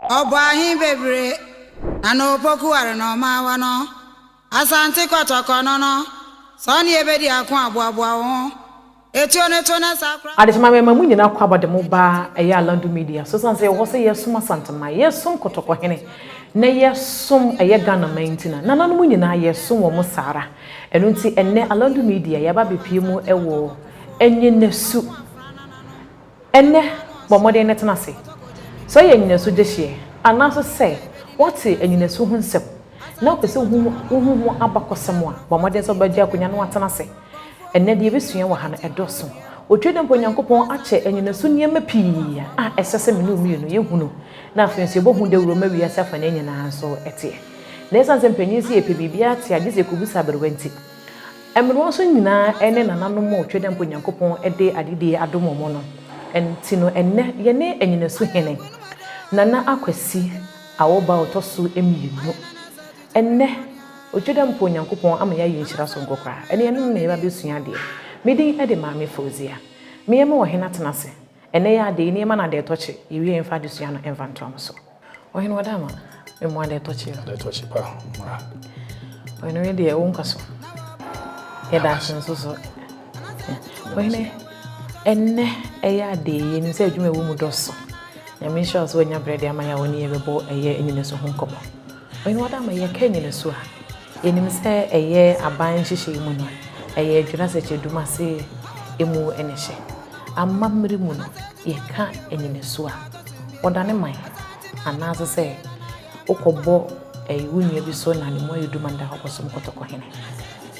Ɔbɔ ahe bebree na na opoku ware na ɔmaawa no Asante kɔtɔkɔ no no sɛ ɔne yɛbɛdi ako a boaboa wo ho Etuo no to na saa koraa. Adekyema mɛma mo nyinaa kɔ aba de mo ba ɛyɛ Alandu Media so sane sɛ yɛwɔ hɔ sɛ yɛsom Asanteman, yɛsom Kɔtɔkɔhene na yɛsom ɛyɛ Ghana man nti na nananom nyinaa yɛsom wɔn saa ara. Ɛno nti ɛnnɛ Alandu Media yɛaba abɛpue mu wɔ Anyinasu. Ɛnnɛ, bɔ mmɔden na tena ase. Sɛ woyɛ anyinasu dehyeɛ anaaso sɛ woate anyinasu ho nsɛm na wopɛ sɛ wohu ho abakɔsɛm a, bɔ mmɔden sɛ wobɛgye akonnwa na woatena ase. Ɛnnɛ, deɛ yɛbɛsua wɔ ha no, ɛdɔɔso. Otwa dɛ mpo Onyankopɔn akyɛ anyinasu nneɛma pii a ɛsɛ sɛ me ne wo mmienu yɛhunu, na afei nso yɛbɔ ho dawuro ma wiase afanaa nyinaa nso teɛ. Na ɛsiane sɛ mpanin se yɛpɛ biribiara te a, gye sɛ yɛkɔbisa aberewa nti, Mmerewa nso nyinaa ne nananom a Otwa dɛ mpo Onyankopɔn de adedie adom wɔn no nti no, ɛnnɛ yɛne anyinasu hene, Nana Akwasi Awoba a ɔtɔ so mmienu. Ɛnnɛ, otwa dɛ mpo Onyankopɔn ama yɛayɛ nhyira soronko koraa. Ɛne ɛno na yɛba abɛsua adeɛ. Me din de Maame Fauzia. Meyɛ ma ɔhene atena ase. Ɛnnɛ yɛ adeɛ yi na yɛma no adeɛ tɔkye. Yɛwie a yɛmfa adesua no mfa ntoa mo so. Ɔhene Ɔdaama, memmɔ adeɛ tɔkye o. Adeɛ tɔkye pa, mmra. Ɔhene wei deɛ wo nkwa so. Yɛda ase nso so. Ɔhene, ɛnnɛ ɛyɛ adeɛ yi, yɛnim sɛ adwuma ɛwɔ mu dɔso. Nyame nhyira wo sɛ wanya berɛ de ama yɛ a wo ne yɛbɛbɔ ɛyɛ anyinaso ho nkɔmmɔ. Ɔhene Wadama, yɛka anyinasu a, yɛnim sɛ ɛyɛ aban nhyehyɛe mu no, ɛyɛ Adwira Sɛkyɛ Dumase mu na ɛhyɛ. Amammerɛ mu no, yɛka anyinasu a, wɔdane man anaase sɛ wokɔbɔ ɛyi wo nua bi so na ne mu ayɛ du ma no da hɔ kɔsom kɔtɔkɔhene.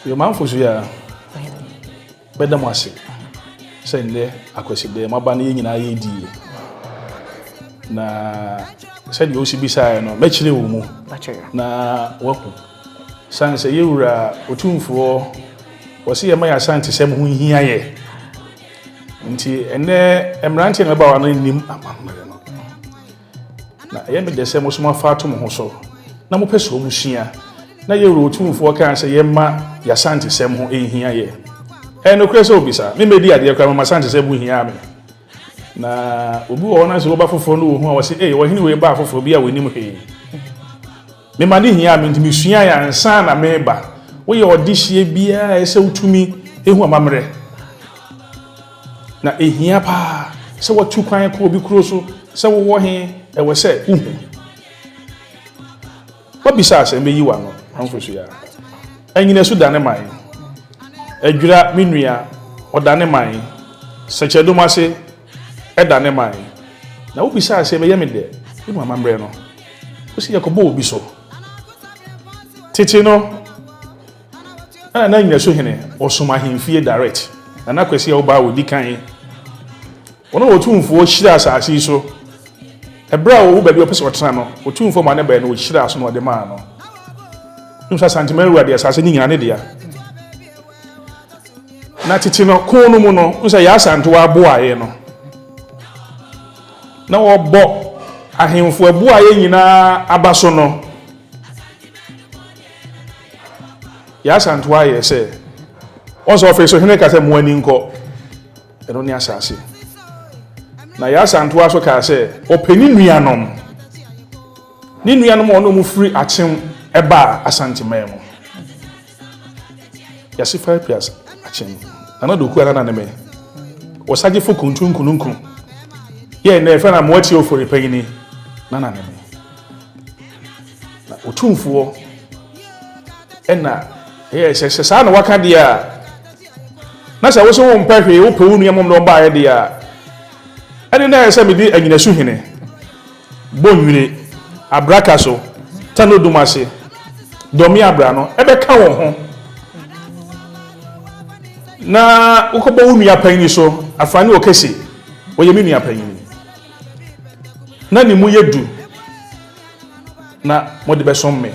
Yomanfo so yɛ a. Ɔhene. Mɛda mo ase sɛ nnɛ Akwasidae moaba na yɛn nyinaa yɛredi yie. Na sɛdeɛ wosi bisaeɛ no, mɛkyerɛ wo mu na woahu. Sane sɛ yɛn wura Otumfoɔ, ɔse yɛma yɛn Asantesɛm ho hia yɛ. Nti ɛnnɛ mmeranteɛ na ɛba wa no nnim amammerɛ no. Na ɛyɛ me dɛ sɛ mo nso moafa ato mo ho so na mopɛ sɛ wɔsua. Na yɛn Wura Otumfoɔ kaa sɛ yɛmma y'Asantesɛm ho nhia yɛ. Ɛyɛ nokorɛ sɛ obisa. Me mɛdi adeɛ koraa ma m'Asantesɛm ho hiaa me. Na obi wɔ hɔ na sɛ woba foforɔ no wɔhu a wɔse, ei, ɔhene wei baa foforɔ bi a wɔnim hwee. Mema no hiaa me nti mesuaeɛ ansa na mereba. Woyɛ ɔdehyeɛ biara a ɛsɛ sɛ wotumi hu amammerɛ. Na ehia paa sɛ woatu kwan kɔ obi kuro so sɛ wowɔ he, ɛwɔ sɛ wohu. Woabisa asɛm bɛyi w'ano, Manfosua. Anyinasu dane man. Adwira, me nua, ɔdane man. Sɛkyɛdom ase dane man. Na wobisa asɛm ɛyɛ me dɛ, wonim amammerɛ no. Wose yɛkɔbɔ obi so. Tete no, Na Nana Nyinaso hene, ɔsom ahemfie direct. Nana Kwasi a ɔbaa ɔdi kan. Ɔno na Otumfoɔ hyira asase yi so. Ɛberɛ a ɔwɔ baabi a ɔpɛ sɛ ɔtena no, Otumfoɔ maa ne bae no ɔhyiraa so na ɔde maa no. Wonim sɛ Asanteman wura deɛ asase no nyinaa ne dea. Na tete no, ko no mu no, wohu sɛ Yaa Asantewaa aboaeɛ no, na wɔbɔ ahemfo abuaeɛ nyinaa aba so no, Yaa Asantewaa yɛ sɛ wɔn sɛ ɔfei so hene ka sɛ mo ani nkɔ ɛno ne asase. Na Yaa Asantewaa so kaa sɛ ɔpɛ ne nuanom ne nuanom a ɔne wɔn firi Akyem ɛbaa Asanteman mu. Yɛase fire pias Akyem. Nana Doku ara na ne me. Ɔsagyefo kuntu nkununku. Yɛ nnɛ yɛfrɛ no Amoatie Ofori panyini. Nana ne me. Na Otumfoɔ ɛna ɛyɛ sɛ sɛ saa na waka deɛ a na sɛ wo sɛ wompɛ hwee wopɛ wo nua mmom na ɔbaeɛ deɛ a ɛne na ɛyɛ sɛ mede anyinasu hene bɔ nwire abraka so tanodum ase dɔme abra no ɛbɛka wo ho na wokɔbɔ wo nua panyin so afrane ɔkɛse ɔyɛ me nua panyin na ne mu yɛ du na mode bɛsom me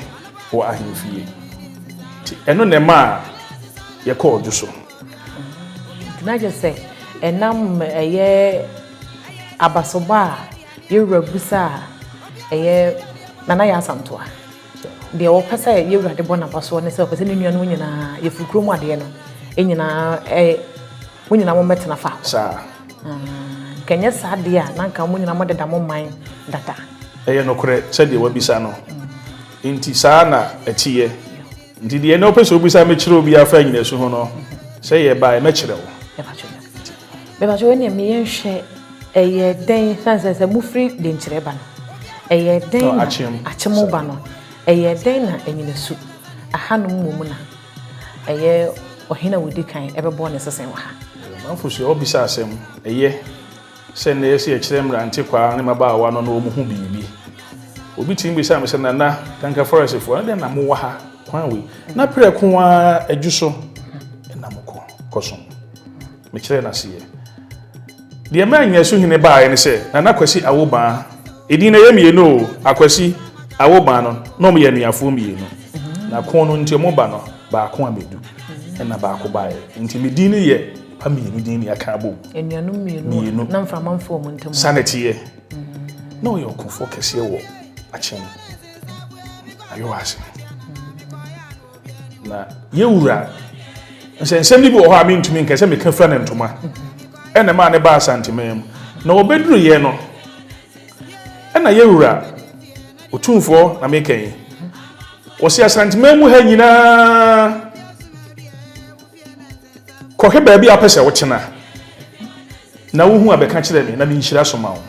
wɔ ahemfie. Nti ɛno na ɛmaa yɛkɔɔ ɔdwo so. Nti na kyerɛ sɛ ɛnam ɛyɛ abasobɔ a yɛn wura bisa a ɛyɛ Nana Yaa Asantewaa. Deɛ ɔpɛ sɛ yɛn wura de bɔ n'abasoɔ ne sɛ ɔpɛ sɛ ne nuanom nyinaa yɛfiri kurom adeɛ no nyinaa mo nyinaa mommɛtena faako. Saa. Nka ɛnyɛ saa deɛ a na nka mo nyinaa modeda mo man dada. Ɛyɛ nokorɛ sɛdeɛ wabisa no. Nti saa na ɛteɛ. Nti deɛ na wopɛ sɛ wobisa mekyerɛ obi afa anyinasu ho no, sɛ yɛba a mɛkyerɛ wo. Mepakyɛ wei neɛ meyɛ nhwɛ ɛyɛ dɛn sane sɛ sɛ mofiri denkyerɛ ba no ɛyɛ dɛn na akyem ba no ɛyɛ dɛn na anyinasu ahanom mmom na ɛyɛ ɔhene a wɔdi kan ɛbɛbɔ ne sesen wɔ ha. Manfo so wobisa asɛm ɛyɛ sɛ nnɛ yɛsɛ yɛkyerɛ mmerante kwaa ne mmabaawa no na wɔn ho biribi. Obi tumi bisa me sɛ, Nana, Kanka Forestfoɔ, ɛdɛn na mowɔ ha kwan wei? Na prɛko ara adwu so na mokɔ kɔsom. Mekyerɛɛ no aseɛ. Deɛ ɛmaa Nyasu hene baeɛ ne sɛ, Nana Kwasi Awobaa, edin no ɛyɛ mmienu o, Akwasi Awobaa no, na wɔyɛ anuafoɔ mmienu. Na ko no nti wɔn ba no, baako abɛdu, ɛna baako baeɛ. Nti me din no yɛ pa mmienu din ne aka abom. Anuanom mmienu a na mframa mfa wɔn ntam. Saa na ɛteɛ. Na ɔyɛ ɔkofoɔ kɛseɛ wɔ Akyem Ayowa ase. Na yɛwura nsɛnsɛm no bi wɔ hɔ a mentumi nka sɛ meka fira ne ntoma ɛna ɛmaa ne baa Asanteman mu. Na ɔbɛduruiɛ no ɛna yɛwura Otumfoɔ na meka yi wɔsi Asanteman mu ha nyinaa Kɔhwɛ baabi a wopɛ sɛ wotena, na wohu a bɛka kyerɛ me, na menhyira so ma wo.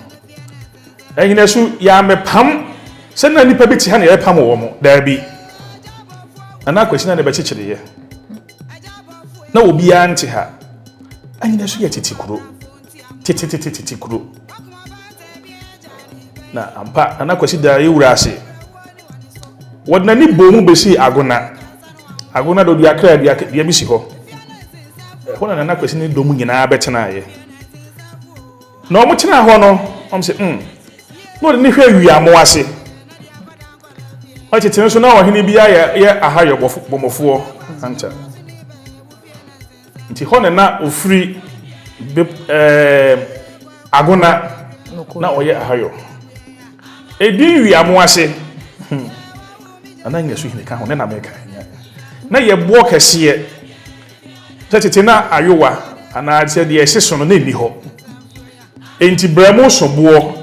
Ɛnyina so yɛammɛpam sɛ na nnipa bi te ha na yɛrepam wɔn. Daabi. Nana Akwasi na ne bɛkyekyereeɛ. Na obiara nte ha. Anyina so yɛ tete kuro. Tetetetete kuro. Na ampa, Nana Kwasi daa yɛwura ase. Wɔde n'ani bɔɔ mu bɛsii Agona. Agona de dua kra dua dua bi si hɔ. Ɛhɔ na Nana Kwasi ne dɔm nyinaa bɛtenaeɛ. Na wɔn tenaa hɔ no, wɔn sɛ mm, na wɔde ne hwɛ wiamo ase. Ɔtete nso na ɔhene bi ayɛ yɛ ahayɔ bɔmmɔfoɔ anta. Nti hɔ na na ɔfiri bep ɛɛ Agona na ɔyɛ ahayɔ. Edin Wiamo ase hmm Nana Nyasu hene ka ho ne na meka na yɛ boɔ kɛseɛ sɛ tete na ayowa anaa sɛ deɛ ɛse so no na ɛnni hɔ. Enti brɛmo so boɔ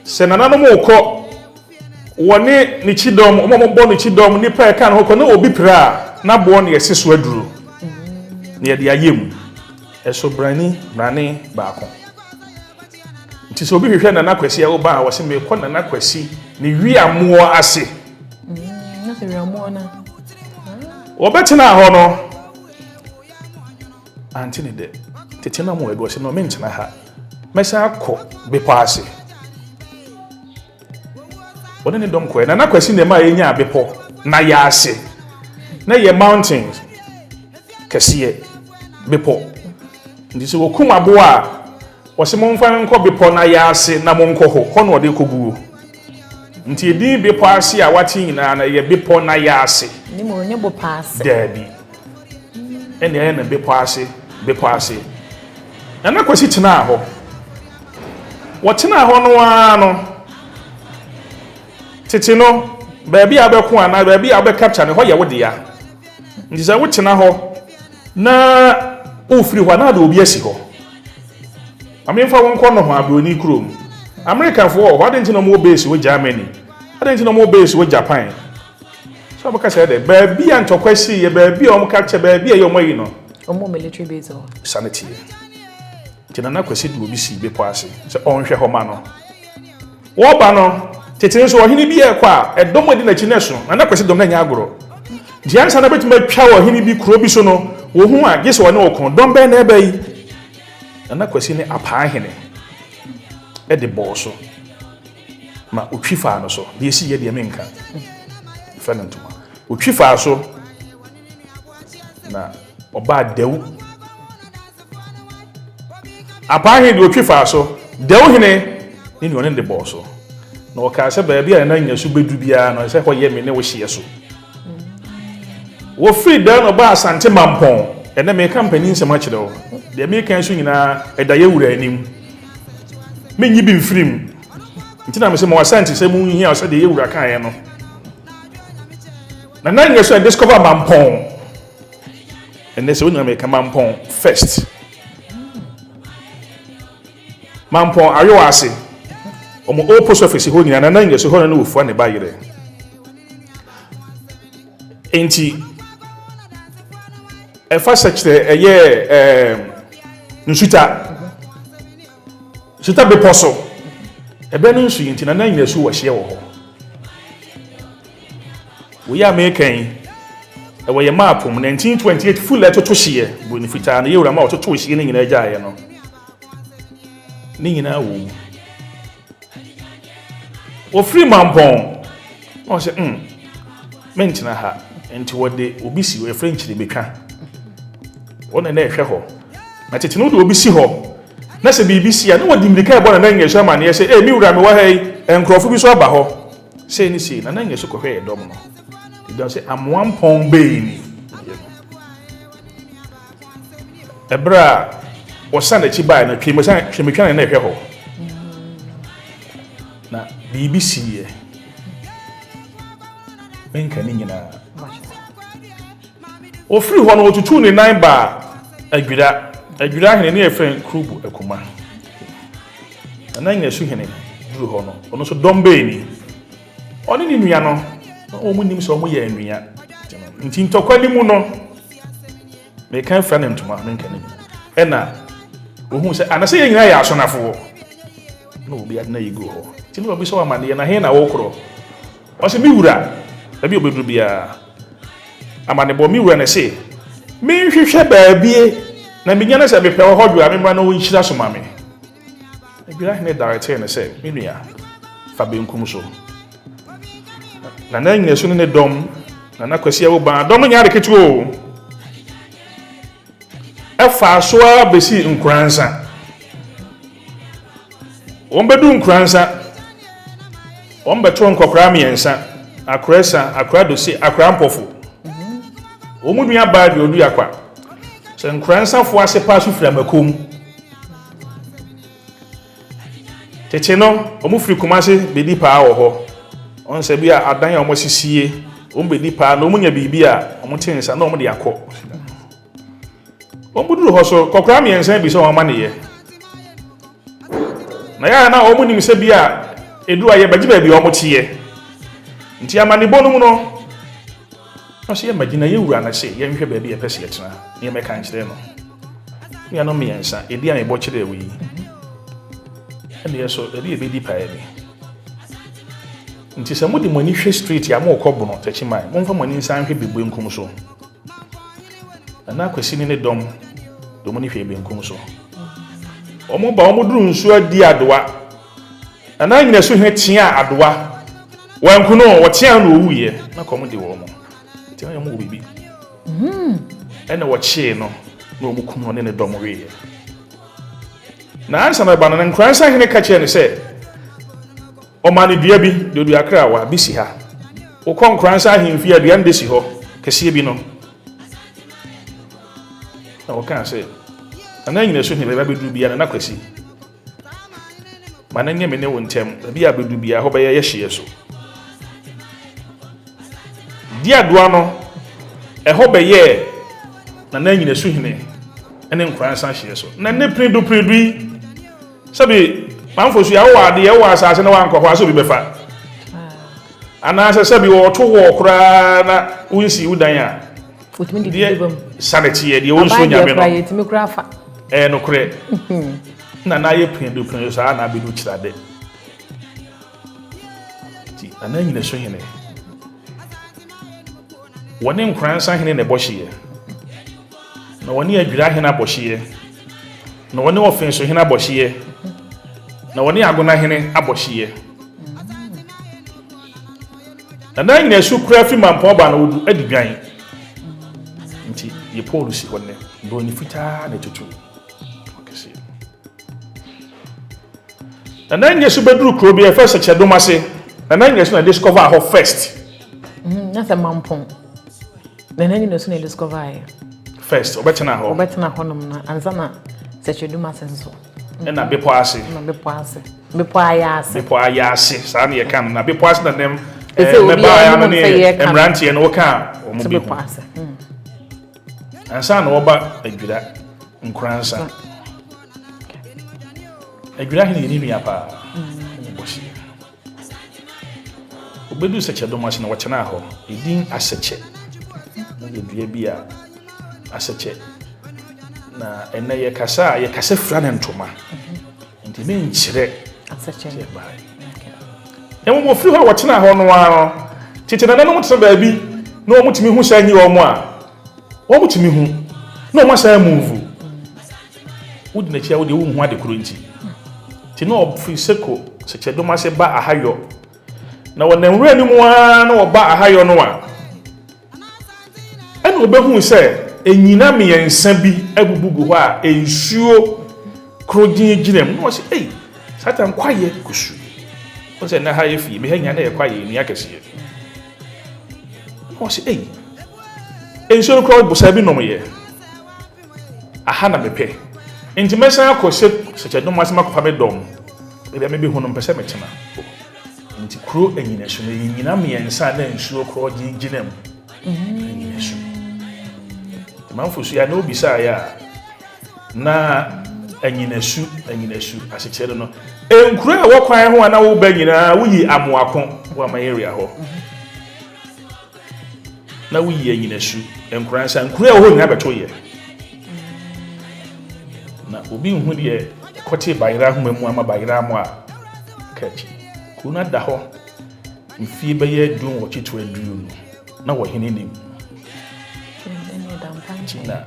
sɛ nananom rekɔ Wɔne ne kyidɔm, wɔn a wɔbɔ ne kyidɔm, nnipa a ɛka ne ho kɔ, na obi pira a, na boɔ na yɛsi so aduro, na yɛde ayɛ mu. Ɛso brani, brane baako. Nti sɛ obi hwehwɛ Nana Kwasi Awoba a, wɔse mekɔ Nana Kwasi ne wiamoɔ ase. Wɔbɛtenaa hɔ no, ante ne dɛ. Tete na mo adu, ɔse no mentena ha, mɛsan akɔ bepɔ ase. Ɔne ne dɔm kɔɛ. Nana Kwasi na ɛma yɛnyaa bepɔ na yɛase. Na yɛ mountains kɛseɛ bepɔ. Nti sɛ wɔkum aboa a, wɔse momfa no nkɔ bepɔ na yɛase na monkɔ hɔ. Hɔ na ɔde kɔguo. Nti edin bepɔ ase a wate nyinaa no ɛyɛ bepɔ na yɛase. Ne mu ɔnyɛ bepɔ ase. Daabi. Ɛna ɛyɛ no bepɔ ase, bepɔ ase. Nana Kwasi tenaa hɔ. Wɔtenaa hɔ no ara no, tete no, baabi a wobɛko anaa baabi a wobɛcapture no, ɛhɔ yɛ wo dea. Nti sɛ wotena hɔ na wofiri hɔ a, na ade obi asi hɔ. Ma memfa wo nkɔ nohoa buroni kurom. Amerikafoɔ wɔ hɔ, adɛn nti na wɔwɔ base wɔ Germany? Adɛn nti na wɔwɔ base wɔ Japan? Sɛ wɔbɛka sɛ dɛ, baabi a ntɔkwa siiɛ, baabi a wɔn capture, baabi a ɛyɛ wɔn ayi no. Wɔwɔ military base wɔ hɔ. Sane teɛ. Nti Nana Kwasi de obi sii bepɔ ase sɛ ɔnhwɛ hɔ ma no. Wɔreba no, tete nso ɔhene bi rekɔ a, ɛdɔm a ɛdi n'akyi no ɛso. Nana Kwasi dɔm no nyɛ agorɔ. Nti ansa na bɛtumi atwa ɔhene bi kuro bi so no, wɔhu a, gye sɛ ɔne ɔko. Dɔm bɛn na ɛreba yi? Nana Kwasi ne Apaahene de bɔɔ so ma ɔtwi faa no so. Deɛ ɛsiiɛ deɛ menka. Yɛfrɛ no ntoma. Ɔtwi faa so na ɔbaa Dawu. Apaa hene deɛ ɔtwi faa so, Dɛw hene ne nea ɔne no de bɔɔ so. Na ɔkaa sɛ, Baabi a Nana Nyasu bɛduru biara no, ɛsɛ hɔ yɛ me ne wo hyeɛ so. Wɔfiri Dɛw na ɔbaa Asante Mampɔn. Ɛnnɛ mereka mpanin nsɛm akyerɛ wo. Deɛ mereka yi nso nyinaa, ɛda yɛn wura anim. Menyi bi mfiri mu. Nti na mese ma w'Asante sɛ mu nhia wo sɛdeɛ yɛn wura kaeɛ no. Nana Nyasu a discover Mampɔn. Ɛnɛ sɛ wonya meka Mampɔn first. Mampɔn awewa ase. Wɔn old post office hɔ nyinaa Nana Nyasu hɔ na na wɔfua ne ba yerɛ. Enti ɛfa sɛkyerɛ ɛyɛ ɛɛ nsuta nsuta bepɔ so ɛbɛn no nsu yi nti Nana Nyasu wɔ hyeɛ wɔ hɔ. Wei a meka yi ɛwɔ yɛ map mu 1928 full ɛtoto hyeɛ buroni fitaa no yɛ wura ma ɔtoto hyeɛ no nyinaa gyaeɛ no. Ne nyinaa wɔ mu. Wɔfiri Mampɔn na wɔsɛ mm mentena ha nti wɔde obi si hɔ yɛfrɛ nkyiribetwa wɔn na na ɛhwɛ hɔ na tete no wode obi si hɔ na sɛ biribi si a na wɔde mmirika ɛbɔ Nana Nyasu amanneɛ sɛ ee me wura mewɔ ha yi nkurɔfo bi so aba hɔ sei ne sei Nana Nyasu kɔhwɛ yɛ dɔm no ɛdɔm sɛ amoampɔn bɛyi ni Ɛberɛ a wɔsan n'akyi baeɛ no, twemetwa na na ɛhwɛ hɔ. Na biribi siiɛ. Menka ne nyinaa. Wɔfiri hɔ no, wɔtutuu ne nan baa Adwira. Adwira hene ne yɛfrɛ no Kurubu Akuma. Nana Nyasu hene duru hɔ no, ɔno nso dɔm bɛɛ ni. Ɔne ne nua no, na wɔn nim sɛ wɔyɛ anua. Nti ntɔkwa no mu no, meka afira ne ntoma, menka ne nyina. Ɛna ohun sɛ anasɛ yɛn nyinaa yɛ asonafoɔ. Na obi ade na yɛgu hɔ. Nti na obi sɛ wamaneɛ na he na wokorɔ? Ɔsɛ me wura, baabi a obɛduru biara. Amanebɔ me wura na se, menhwehwɛ baabie na menya no sɛ mepɛ wɔ hɔ dwo a memmra na ɔnhyira so ma me. Adwira hene daretee no sɛ, Me nua, fa benkum so. Nana Anyinasu ne ne dɔm, Nana Kwasi Awobaa, dɔm no nyɛ ade ketewa o, ɛfaa so ara bɛsii Nkoransa. Wɔn bɛdu Nkoransa, wɔn bɛtoo nkɔkoraa mmiɛnsa, Akora Esa, Akora Dose, Akora Mpɔfo. Wɔn mu nua baa deɛ ɔdu akwa. Sɛ Nkoransafoɔ ase paa so firi Amakom. Tete no, wɔfiri Kumasi bɛdi paa wɔ hɔ. Wɔn sɛ bi a adan a wɔasisie, wɔbɛdi paa na wɔnya biribi a wɔte nsa na wɔde akɔ. Wɔduru hɔ so, kɔkora mmiɛnsa bi sɛ wɔn amaneyɛ. Na yɛ a na wɔn nim sɛ bi a ɛduru a yɛbɛgye baabi a wɔteɛ. Nti amanebɔ no mu no, Na ɔse yɛmmɛgyina yɛn wura no se yɛnhwɛ baabi a yɛpɛ se yɛtena na yɛmmɛka nkyerɛ no. Nuanom mmiɛnsa, edin a mebɔ kyerɛɛ wo yi, ɛne yɛ so baabi a yɛbɛdi paa ni. Nti sɛ mode mo ani hwɛ straight a morekɔ Bono, Takyiman, momfa mo ani nsan nhwɛ benkum so. Nana Akwasi ne ne dɔm de wɔn ani hwɛɛ benkum so. Wɔn ba wɔn duru nsuo adi adowa. Nana Anyinasu hene teaa adowa. Wanku no, wɔteaa no na ɔwuiɛ. Na kɔm de wɔn. Nti na wɔn wɔ biribi. Ɛna wɔkyee no na wɔn kum no ne ne dɔm weeɛ. Na ansa na ɔba no, Nkoransa hene ka kyerɛɛ no sɛ, ɔmaa no dua bi, deɛ ɔdua krawa bi si ha. Wokɔ Nkoransa ahemfie a, dua no de si hɔ, kɛseɛ bi no. Na wɔkaa sɛ, Nana Anyinasu hene baabi abɛduru biara, Nana Kwasi. Ma no nyɛ me ne wo ntam, baabi a bɛdu biara, hɔ bɛyɛ yɛ hyeɛ so. Di adoa no, ɛhɔ bɛyɛɛ Nana Anyinasu hene ne Nkoransa hyeɛ so. Na ne peredu peredu yi, sɛbi manfo so yɛ wowɔ adeɛ, wowɔ asase na wankɔ hɔ a, sɛ obi bɛfa. Anaasɛ sɛbi wɔto wɔ koraa na wonsi wo dan a, Wotumi de biribi ba mu. Sa na ɛteɛ deɛ wɔnsuo nyame no. Yɛtumi kura fa. Ɛyɛ nokorɛ. Na na ayɛ pinedo pinedo saa na abɛdu kyerade. Nti Nana Nyinaso hene wɔne Nkoransa hene na ɛbɔ hyeɛ. Na wɔne Adwira hene abɔ hyeɛ. Na wɔne Ɔfenso hene abɔ hyeɛ. Na wɔne Agona hene abɔ hyeɛ. Na na nyinasu koraa fi mampɔn ba na odu adi dwan. Nti yɛ Paul si hɔ nnɛ, broni fitaa na etutu ɔkɛseɛ. Na na nyinasu bɛduru kuro bi a yɛfrɛ Sɛkyɛdom ase. Na na nyinasu na discover hɔ first. Mm, na sɛ mampɔn. Na na nyinasu na discover yɛ. First, ɔbɛtena hɔ. Ɔbɛtena hɔ nom na ansa na Sɛkyɛdom ase nso. Ɛna bepɔ ase. Ɛna bepɔ ase. Bepɔ ayɛ ase. Bepɔ ayɛ ase saa na yɛka no na bepɔ ase na nɛm mmɛbaa no ne mmeranteɛ no wɔka a wɔn bɛ hu. Hmm. Ansa na wɔba adwira nkoransa. Adwira hene yɛ ne nua paa. Hmm. Bɔ hyɛ. Wɔbɛduu Sɛkyɛdom ase no, wɔtenaa hɔ. Edin Asɛkyɛ no yɛ dua bi a asɛkyɛ, na ɛnnɛ yɛkasa a, yɛkasa fira no ntoma. Nti menkyerɛ Asɛkyɛ sɛ ɛbaeɛ. Mmom wɔfiri hɔ a wɔtenaa hɔ no ara no, tete nananom tena baabi na wɔtumi hu sɛ ɛnyɛ wɔn a, wɔtumi hu na wɔasan amuvu. Wodi n'akyi a wodeɛ wonhu ade koro nti. Nti na ɔfiri Seko Sɛkyɛdom ase ba Ahayɔ. Na wɔnam wura no mu ara na wɔba Ahayɔ no a, ɛna ɔbɛhuu sɛ nnyina mmiɛnsa bi abubu gu hɔ a nsuo korogyen gyina mu. Na ɔse, ei, Satan kwaeɛ kusuu. Wɔn sɛ na ha yɛ fie, me ha nyinaa na yɛ kwaeɛ, nnua akɛseɛ. Na ɔse, ei, nsuo no koraa bosaa bi nomyɛ. Aha na mepɛ. Nti mɛsan akɔ sɛ sɛkyɛdom ase makɔfa me dɔm. Baabi a mebɛhu no mpɛ sɛ metena. Nti kuro anyinasu no, ɛyɛ nnyina mmiɛnsa a na nsuo korɔgyen gyina mu. Anyinasu. Nti manfo so ya na obisaeɛ a, na anyinasu, anyinasu asekyerɛ no no. Nkuro a ɛwɔ kwan ho a na woba nyinaa woyi amoako wɔ ama area hɔ. Na woyi anyinasu, nkoransa, nkuro a ɛwɔ hɔ nyinaa bɛto yɛ. Na obi nhu deɛ ɛkɔtee bayerɛ ahoma mu ama bayerɛ amoa a ka akyi. Kuro no ada hɔ mfie bɛyɛ 18 to 20 na wɔhene nim. Nti na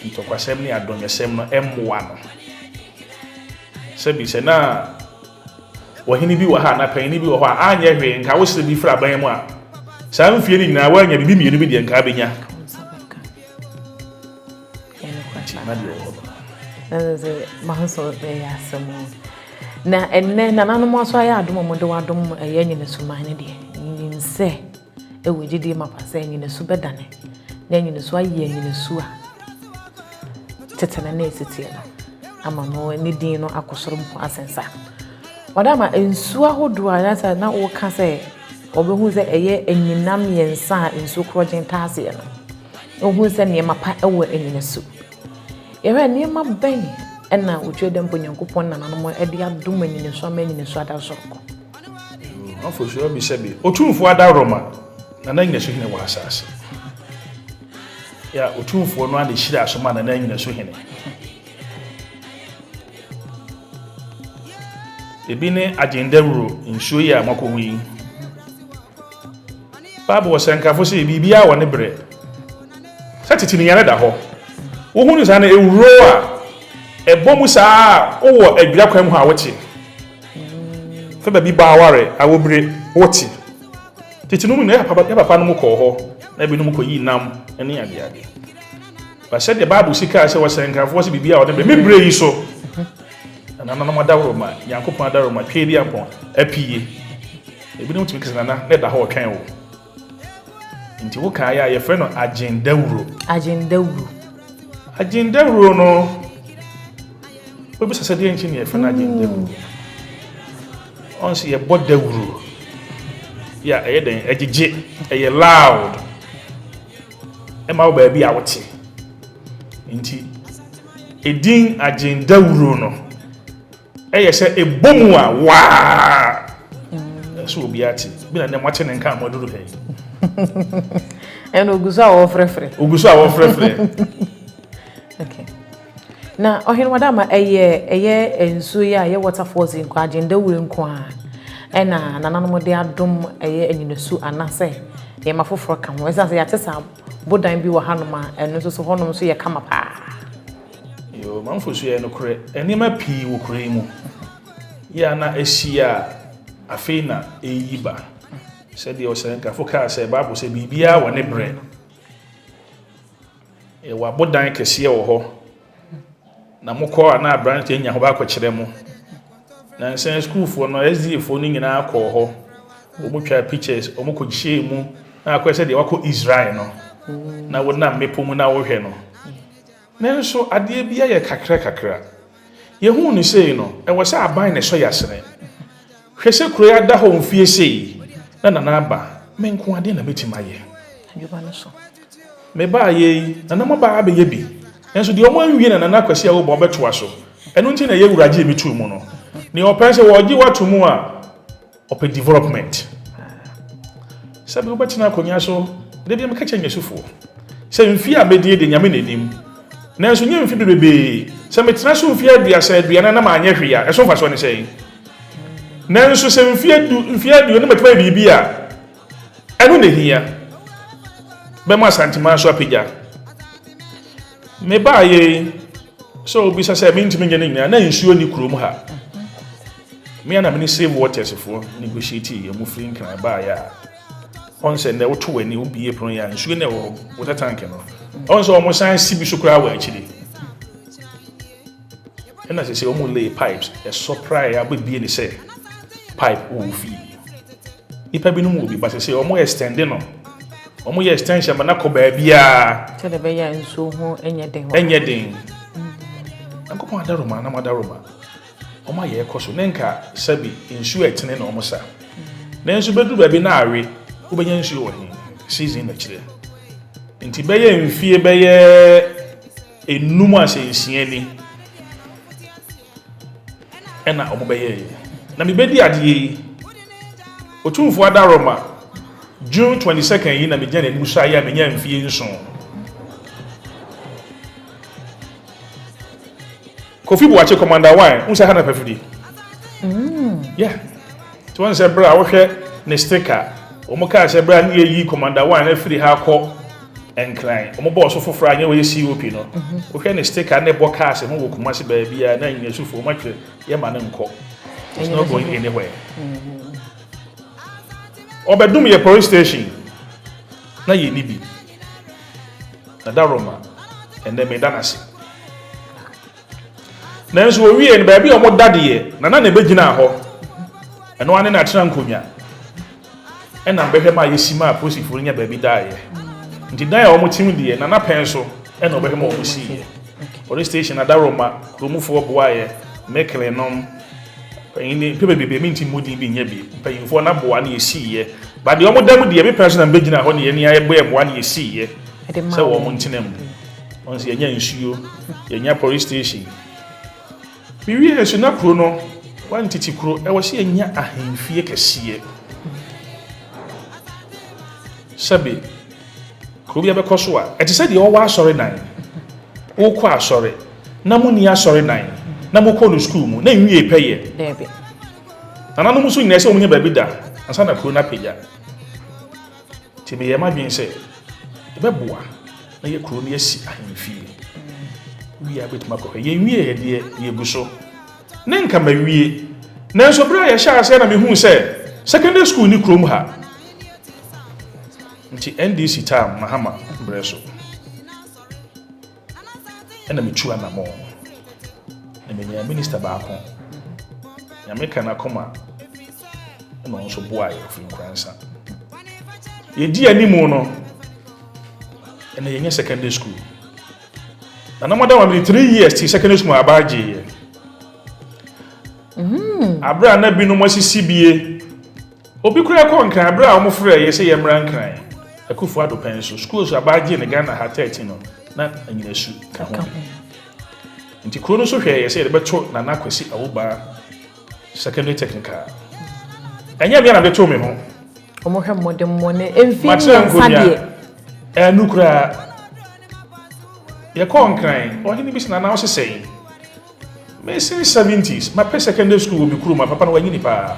ntɔkwasɛm ne adɔnyɛsɛm no mmoa no. Sɛbi sɛ na ɔhene bi wɔ ha anaa panyin bi wɔ hɔ a anyɛ hwee nka wosrɛ bi firi aban mu a, saa mfie no nyinaa woanya biribi mmienu bi deɛ nka abɛnya. Nti na deɛ wɔ hɔ no. Na sɛ manso ɛyɛ asɛm o. Na ɛnnɛ nananom aso ayɛ adom a wɔde wadom ɛyɛ anyinasuman no deɛ, nim sɛ ɛwɔ gyidie mapa sɛ anyinasu bɛdane na anyinasu ayɛ anyinasu a tete no na ɛsiteɛ no ama no ne din no akɔ soro mpo asen saa. Ɔda ma nsuo ahodoɔ a na sɛ na woka sɛ wɔbɛhu sɛ ɛyɛ anyinam mmiɛnsa a nsuo korɔgyen taa aseɛ no, wohu sɛ nneɛma pa wɔ anyinasu. Yɛhwɛ nneɛma bɛn ɛna Otwa Dɛ mpo Nyankopɔn nananom de adom anyinasu ama anyinasu ada soronko. Afosuo bisa bi. Otumfoɔ adaworoma na n'anyinasu hene wɔ asase. Ya Otumfoɔ no ara na ehyira so ma na n'anyinasu hene. Ebi ne agyendawuro nsuo yi a moakɔhu yi. Bible ɔsɛnkafo sɛ biribiara wɔ ne berɛ. Sɛ tete nnua no da hɔ. Wohu no saa no ewuro a ɛbɔ mu saa a wowɔ adwira kwan mu hɔ a wote. Fɛ baabi ba aware awobere wote. Tete no mu no yɛ papa no mu kɔɔ hɔ na ebinom kɔyii nam ne adeade. Ba sɛdeɛ Bible si kaa sɛ ɔsɛnkafoɔ sɛ biribiara wɔ ne berɛ, me berɛ yi so na nananom adaworoma, Nyankopɔn adaworoma, Tweediampɔn apue. Ebinom tumi ka sɛ nana na ɛda hɔ ɔtwɛn wo. Nti wo kaeɛ a yɛfrɛ no agyendawuro. Agyendawuro. Agyendawuro no, wobisa sɛ deɛ nti na yɛfrɛ no agyendawuro. Ɔn sɛ yɛbɔ dawuro yɛ a ɛyɛ dɛn ɛgyegye, ɛyɛ loud. Ɛma wo baabi a wote. Nti edin agyendawuro no ɛyɛ sɛ ɛbɔ mu a waa ɛsɛ obiara te bi na nnɛ moate ne nka a moaduru ha yi. Ɛna ogu so a wɔfrɛfrɛ. Ogu so a wɔfrɛfrɛ. Okay. Na ɔhene wadama ɛyɛ ɛyɛ nsuo yi a ɛyɛ waterfalls yi nko agyendawuro nko a ɛna nananom de adom ɛyɛ anyinasu anaasɛ nneɛma foforɔ ka ho. Ɛsiane sɛ yɛate saa bodan bi wɔ hanom a ɛno nso so hɔnom nso yɛ kama paa. Yoo, manfo so yɛ nokorɛ. Nneɛma pii wɔ kuro yi mu. Yɛ a na asi a afei na ɛreyi ba. Sɛdeɛ ɔsɛnkafo kaa sɛ, Bible sɛ biribiara wɔ ne berɛ. Yɛwɔ abodan kɛseɛ wɔ hɔ. Na mokɔ a na aberanteɛ nya hɔ baakɔkyerɛ mo. Nansa sukuufoɔ no, SDA foɔ no nyinaa kɔɔ hɔ. Wɔn twaa pictures, wɔn kɔhyɛɛ mu. Na akɔyɛ sɛ deɛ wakɔ Israel no. Na wonam mmepɔ mu na wohwɛ no. Nanso adeɛ bi ayɛ kakra kakra. Yɛhuu no sei no, ɛwɔ sɛ aban na ɛsɔ yɛn asene. Hwɛ sɛ kuro yi ada hɔ mfie sei na Nana aba. Me nko adeɛ na mɛtumi ayɛ. Adwuma no so. Mebaeɛ yi, Nana mo aba abɛyɛ bi. Nanso deɛ wɔn anwie na Nana Kwasi Awobɔn bɛtoa so. Ɛno nti na ɛyɛ wura gyee me too mu no. Nea ɔpɛ sɛ wɔgye wo ato mu a, ɔpɛ development. Sɛbi wobɛtena akonnwa so, da biara meka kyerɛ Nyasufoɔ sɛ mfie a mɛdie deɛ Nyame na nim. Nanso nyɛ mfe bebrebee. Sɛ metena so mfe aduasa aduanan na manyɛ hwee a, ɛso mfasoɔ ne sɛn? Nanso sɛ mfe du, mfe aduonu matumi ayɛ biribi a, ɛno na ehia. Bɛma Asanteman so apagya. Mebaeɛ yi, sɛ wobisa sɛ mentumi nyɛ no nyinaa, na nsuo nni kurom ha. Me ara na me ne Save Waters foɔ negotiate yɛ, wɔfiri Nkran baeɛ a, Ɔn sɛ nnɛ woto w'ani wobue pono yi a nsuo na ɛwɔ hɔ, water tank no. Ɔn sɛ wɔn san si bi so koraa wɔ akyire. Ɛna sɛ sɛ wɔn lay pipes ɛsɔ praeɛ abɛbie ne sɛ pipe wɔ wo fie. Nipa binom wɔ bi ba sɛ sɛ wɔn extend no. Wɔn yɛ extension ma na kɔ baabiara. Sɛdeɛ ɛbɛyɛ a nsuo ho nyɛ den. Ɛnyɛ den. Nyankopɔn adaroma na mo adaroma. Wɔn ayɛ ɛkɔ so ne nka sɛbi nsuo a ɛtene na wɔn sa. Nanso bɛduru baabi na awe, wobɛnya nsuo wɔ he? Season na kyerɛ. Nti bɛyɛ mfie bɛyɛ enum a sɛ nsia ni ɛna wɔn bɛyɛeɛ. Na mebɛdi adeɛ yi, Otumfoɔ Adaroma, June 22nd yi na megyina n'anim so ayɛ a menya mfie nson. Kofi Boakye Commander One, wohu sɛ ha na pɛ firi? Mm. Yeah. Nti wɔn sɛ berɛ a wohwɛ ne sticker, wɔn kaa sɛ berɛ a ne yɛyi Commander One afiri ha kɔ Nkran, wɔn bɔɔ so foforɔ a nyɛ wɔyɛ COP no. Mhm. Wohwɛ ne sticker ne bɔ cars ho wɔ Kumasi baabi a na Nyinasufoɔ wɔn atwerɛ yɛ ma no nkɔ. It's not going anywhere. Mm. Ɔbɛdum yɛ police station na yɛ ni bi. Na da Roma, ɛnnɛ meda no ase. Nanso wɔwiee no, baabi a wɔda deɛ, na na na ɛbɛgyinaa hɔ. Ɛno ara ne na atena nkonnwa. Ɛna mbɛhwɛ ma yɛsi ma apolisifoɔ no nya baabi daeɛ. Nti dan a wɔte mu deɛ, Nana pɛn so ɛna ɔbɛhwɛ ma wɔsiiɛ. Police station Adaroma, kuromufoɔ boaeɛ, Mekele nom, panyin ne mpɛ bebrebe menti mmɔ din bi nyɛ bi. Mpanyinfoɔ no aboa na yɛsiiɛ. But deɛ wɔda mu deɛ, me pɛn so na mbɛgyina hɔ ne yɛn ani ayɛ bɔ ɛboa na yɛsiiɛ sɛ wɔn ntena mu. Wɔn sɛ yɛnya nsuo, yɛnya police station. Mewie nso na kuro no, wantete kuro, ɛwɔ sɛ yɛnya ahemfie kɛseɛ. Sɛbe, kuro bi abɛkɔ so a, ɛte sɛ deɛ ɔwɔ asɔre dan. Wokɔ asɔre, na monni asɔre dan, na mokɔ no sukuu mu, na nwie pɛyɛ. Nananom nso nyinaa sɛ wɔn nya baabi da, ansa na kuro no apagya. Nti meyɛɛ m'adwene sɛ yɛbɛboa na yɛ kuro no yɛasi ahemfie. Wie a bɛtumi akɔhwɛ. Yɛnwieɛ deɛ, yɛgu so. Ne nka mawie. Nanso berɛ a yɛhyɛɛ aseɛ na mehuu sɛ secondary school nni kurom ha. Nti NDC term Mahama berɛ so. Ɛna metu anamɔn na menyaa minista baako. Nyame ka n'akoma ɛna ɔno nso boaeɛ ɔfiri Nkoransa. Yɛdi animu no ɛna yɛnyɛ secondary school. Na na mɔda ma mede 3 years ti secondary school aba agyeeɛ. Mm. Abere a na binom asisi bie Obi koraa kɔɔ Nkran bere a wɔfrɛɛ yɛ sɛ yɛmmra Nkran. Akufo Addo pɛn so, schools a baa gyee no Ghana ha 13 no, na Anyinasu ka ho bi. Nti kuro no nso hwɛɛ yɛ sɛ yɛde bɛto Nana Kwasi Awobaa Secondary Technical. Ɛnyɛ me a na mede too me ho. Wɔhwɛ mmɔdemmɔ ne mfe mmiɛnsa deɛ. Ɛnu koraa. Yɛkɔɔ Nkran, ɔhene bi sɛ Nana wo sesɛn? Me since seventies mapɛ secondary school wɔ me kurom a papa no wanyini paa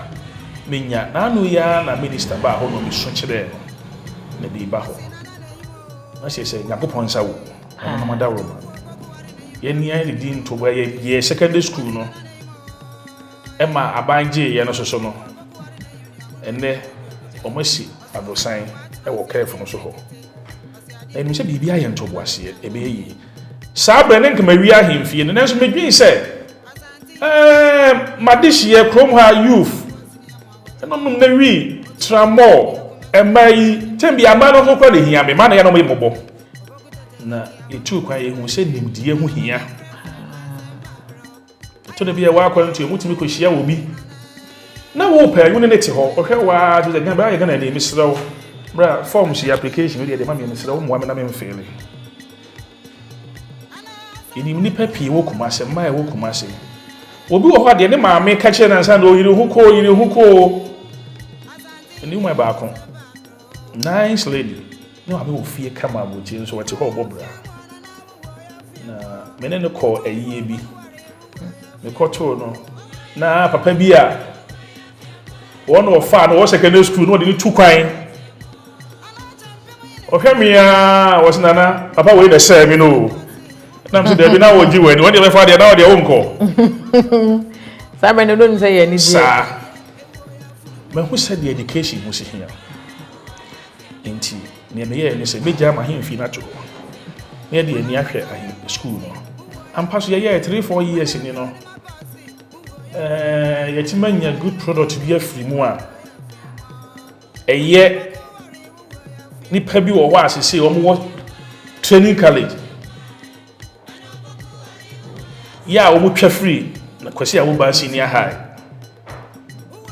menya n'ano yi ara na minister baa hɔ na ɔbɛsu kyerɛɛ no na bi ba hɔ na kyerɛ sɛ Nyankopɔn nsa wɔ mu ɛno na madaworo ma yɛn ni ayɛ didi ntoboa yɛ yɛ secondary school no ɛma aban gyee yɛ no soso no ɛnɛ wɔn asi aborosan ɛwɔ kɛɛfo no so hɔ na ɛnim sɛ biribi ayɛ ntoboaseɛ ɛbɛyɛ yie. Saa berɛ no nka mawie ahemfie no, nanso medwen sɛ, ɛɛ, m'adehyeɛ kurom ha youth, ɛnonom na wi, tramɔɔ, mmaa yi, tɛm bi mmaa no ho koraa na ɛhia me, mmaa na yɛ na wɔyɛ mmɔbɔ. Na yɛtuu kwan yɛhuu sɛ nimdeɛ ho hia. Ɛtɔ da bi a ɛwɔ akwantu mu, wotumi kɔhyia obi na wopɛ wo ne ne te hɔ, ɔhwɛ wo ara kyerɛ sɛ Ghana bra yɛ Ghana ni, mesrɛ wo bra forms yi application yi deɛ de ma me mesrɛ wo mmoa me na memfeele. Yɛnim nnipa pii wɔ Kumase, mmaa ɛwɔ Kumase. Obi wɔ hɔ a deɛ ne maame ka kyerɛ no ansa na ɔyere ho koo, yere ho koo. Ɛne woman baako. Nice lady. Ne maame wɔ fie kama aburokyire nso ɔte hɔ ɔbɔ bra. Na me ne no kɔɔ ayie bi. Mekɔtoo no na papa bi a wɔn na ɔfaa no wɔ secondary school na ɔde no tu kwan. Ɔhwɛ me a wɔsi nana papa wei na ɛsɛɛ me no o. Na mo sɛ dɛbi na wɔgye wɔ ani wɔn deɛ bɛfa deɛ na ɔdeɛ wonkɔ. Saa bɛn no don sɛ yɛ ani gye. Saa. Mahu sɛdeɛ education ho si hia. Nti nea meyɛɛ ne sɛ mɛgyaa m'ahemfie no ato hɔ na yɛde ani ahwɛ ahe school no. Ampa so yɛyɛɛ 3 4 years ni no, ɛɛ yɛtumi anya good product bi afiri mu a ɛyɛ nipa bi wɔ hɔ a sese wɔn wɔ training college yɛ a wɔn twa firi na Kwasi Awoba senior high.